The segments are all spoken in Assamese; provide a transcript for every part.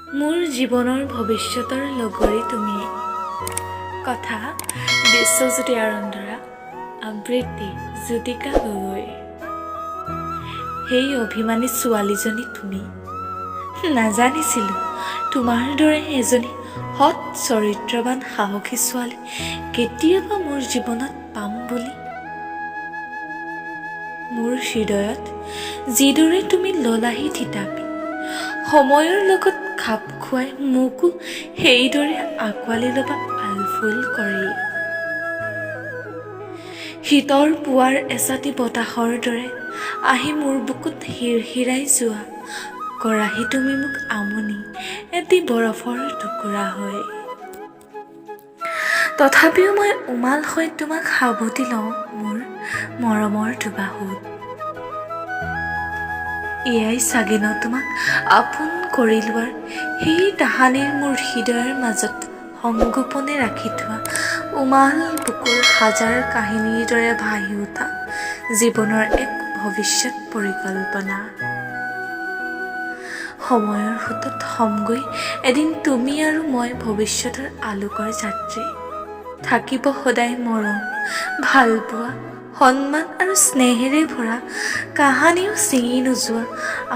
মোৰ জীৱনৰ ভৱিষ্যতৰ লগৰী তুমি। কথা বিশ্বজ্যোতি আৰন্ধৰা, আবৃত্তি জ্যোতিকা গগৈ। সেই অভিমানী ছোৱালীজনী তুমি। নাজানিছিলোঁ তোমাৰ দৰে এজনী সৎ চৰিত্ৰৱান সাহসী ছোৱালী কেতিয়াবা মোৰ জীৱনত পাম বুলি। মোৰ হৃদয়ত যিদৰে তুমি ললাহি থিতাপি, সময়ৰ লগত খাপ খুৱাই মোকো সেইদৰে আঁকোৱালি ল'বা আলফুল কৰি। শীতৰ পুৱাৰ এচাটি বতাহৰ দৰে আহি মোৰ বুকুত হিৰহিৰাই যোৱা কৰাহি তুমি মোক আমনি এটি বৰফৰ টুকুৰা হৈ। তথাপিও মই উমাল হৈ তোমাক সাৱটি লওঁ মোৰ মৰমৰ দুবাহুত। এয়াই চাগে ন তোমাক আপোন কৰি লোৱাৰ সেই তাহানিৰ মোৰ হৃদয়ৰ মাজত সংগোপনে ৰাখি থোৱা উমাল বুকুৰ হাজাৰ কাহিনীৰ দৰে ভাহি উঠা জীৱনৰ এক ভৱিষ্যত পৰিকল্পনা। সময়ৰ সোঁতত হ'মগৈ এদিন তুমি আৰু মই ভৱিষ্যতৰ আলোকৰ যাত্ৰী। থাকিব সদায় মৰম, ভালপোৱা, সন্মান আৰু স্নেহেৰে ভৰা কাহানিও ছিঙি নোযোৱা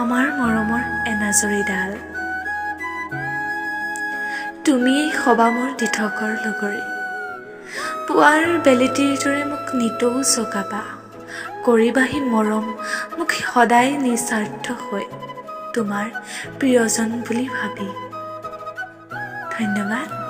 আমাৰ মৰমৰ এনাজৰীডাল। তুমিয়েই হবা মোৰ দিঠকৰ লগৰী। পুৱাৰ বেলিটিৰ দৰে মোক নিতৌ জগাবা, কৰিবাহি মৰম মোক সদায় নিস্বাৰ্থ হৈ তোমাৰ প্ৰিয়জন বুলি ভাবি। ধন্যবাদ।